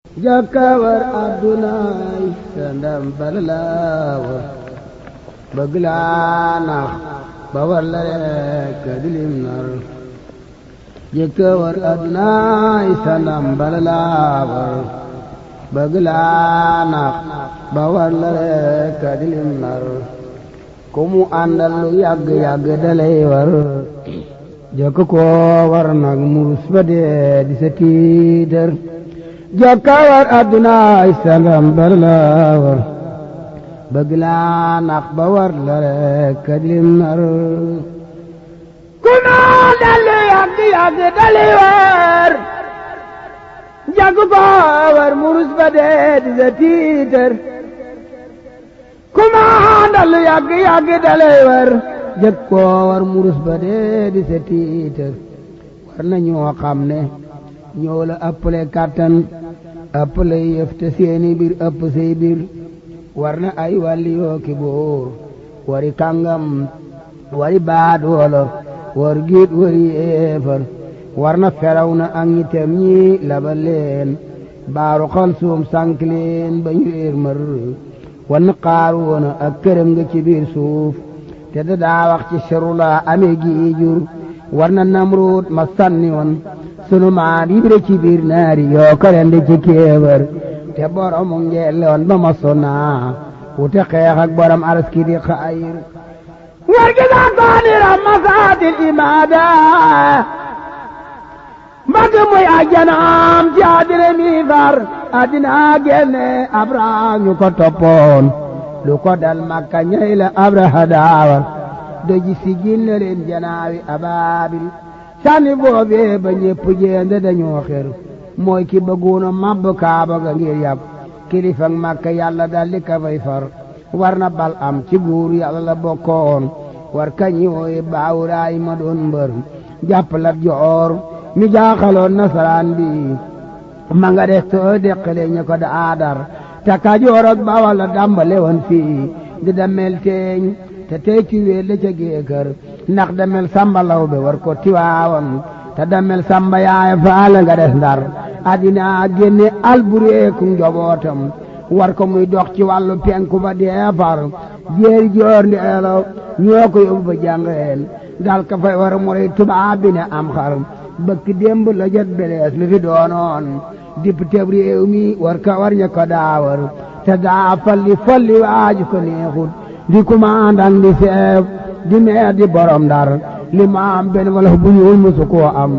Jakawar adunay sandam balawar baglana bawalare kadilim nar Jakawar adunay sandam balawar baglana bawalare kadilim nar Kumu andal lu yag dalay war Jaka ko war nag murus bade di setider Jakawar adunay sangam balawar bagla bawar lare kadim nar Kuna dalu yag dalewar Jakawar murus bade di setider Kuma dalu yag dalewar Jakawar murus bade di setider war nañu xam ne ñoo la ëppale kàttan ëppale yëf te seeni biir ëpp say biir war na ay wàlli yoo ki boor wari kàngam wari baat wolo war giit wari yeefar war na feraw na ak ñitem ñi labal leen baaru xal suum sànk leen ba ñu réer mër war na xaar woona ak këram nga ci biir suuf te da daa wax ci serula amee gi jur war na Namruut ma sànni woon sunu maam Ibra ci biir naari yoo ko rendi ci kéebar te boromu ngeeloon ba ma sona wute xeex ak borom araski di xayir war gi saa koonira masaatil imaada mbagg muy ajjanaam ci àddina mi far àddina génne Abra ñu ko toppoon lu ko dal Makka ñey la Abraha daawar doji si ginne leen janaawi abaabil sànni boobee ba ñépp jéende dañoo xer mooy ki bëggoona màbb Kaaba ga ngir yàpp kilifa Makka yàlla daldi ka fay far war na bal am ci guur yàlla la bokkoon war kañi wooye baawuraay ma doon mbër jàpp Lat Joor mi jaaxaloon nasaraan bi ma nga des too deqale ña ko daadar te Kajoor ak Bawal la dàmbale woon fii di damel teeñ te tey ci wéel la ca géekër ndax damel Samba Lawbe war ko Tiwaawan te damel Samba yaay faale nga des Ndar addina génne albureeku njobootam war ko muy dox ci wàllu penku ba deefar jéeri joor ndeelo ñoo ko yóbbu ba jàngeen dal ka fay war mu rey tubaab bi ne am xar bëkk démb la jot belees lu fi doonoon député réew mi war ka war ña ko daawar te daa folli waaju ko neexut di commandant di chef di meer di borom Ndar li ma am benn wala bu ñuul musu koo am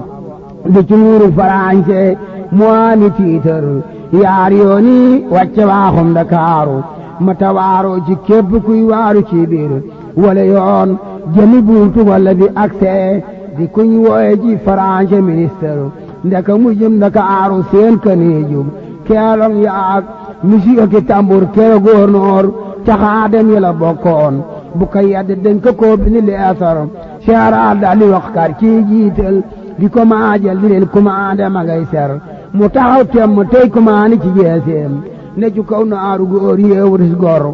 di ci nguuru Farañse moo ni tiitar yaar yooni wàcce waaxum Ndakaaru ma tawaaroo ci képp kuy waaru ci biir wala yoon jëmi buntu wala di accès di kuñ wooye ji Farañse ministre ndeka mu jëm Ndakaaru seen kaneejum keelong yaak musique ki tambour kero gouverneur caxaadem yi la bokkoon bu ko yedd dañ ko bini leesar seeraal daal di wax kar ci jiital di ko maajal di leen commandé ma ngay ser mu taxaw temm tey commandé ci jeeseem ne ci kaw naaru góor yéewuris gor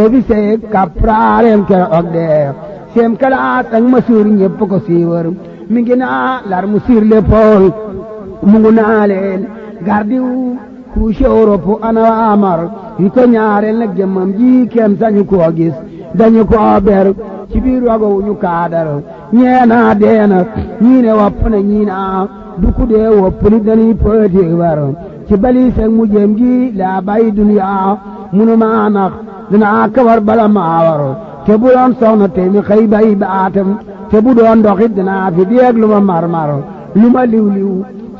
officier capralem kero og dee seem kalaat ak masuur ñépp ko siiwër mi ngi naa lar mu sur l'épaule mu ngu naa leen gardiw couche Europe ana amar yi ko ñaareel nag jëmmam ji kem sañu koo gis dañu koo ber ci biir wagowu ñu kaadar ñeena deena ñii ne wopp na ñii na duku dee wopp ni dañuy pëti war ci bali seg mu jëm gi laa bàyyi duniyaa munu maa nax dinaa kawar bala maa war te bu doon soxna te mi xëy bay baatam te bu doon doxit dinaa fi déeg lu ma marmar lu ma liw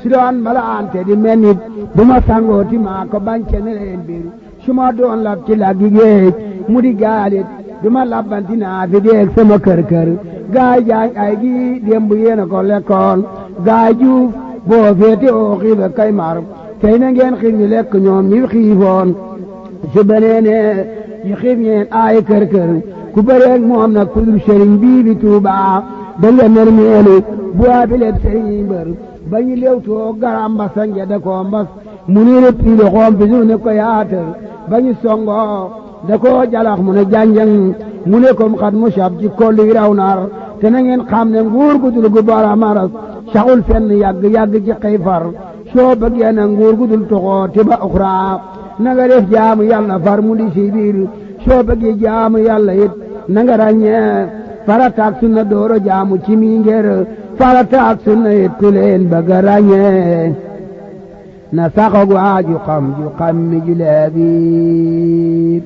su doon bala ante di mel nit bu ma sangooti maa ko bance ne leen biir su ma doon lab ci laggi géej mu di gaalit du ma labbanti naa fi déeg sama kër gaay jaañ ay gi démb yéena ko lekkoon gaay juuf boo féete oo xiiba kay mar tey na ngeen xiif ñu lekk ñoom ñi xiifoon su beneene ñu xiif ñeen ay kër ku bëreeg moom nag ku dul sëriñ bii bi Tuubaa da nga nërmeelu bu abileeb sëriñ mbër ba ñu léewtoo garam mbasa nge da koo mbas mu ni rëppi loxoom bi su ne ko yaatal ba ñu songoo da koo jalax mu ne janjang mu ne kom xat mu sab ci kollu yi raw nar te na ngeen xam ne nguur gu dul gu bara maras saxul fenn yàgg ci xëy far soo bëggee na nguur gu dul toxoo te ba uxra na nga def jaamu yàlla far mu di si biir soo bëggee jaamu yàlla it na nga ràññee farataak sunna dooro jaamu ci mi ngir farataak sunna it ku leen bëgg a ràññee na saxoog waaju xam ju xam mi julee biir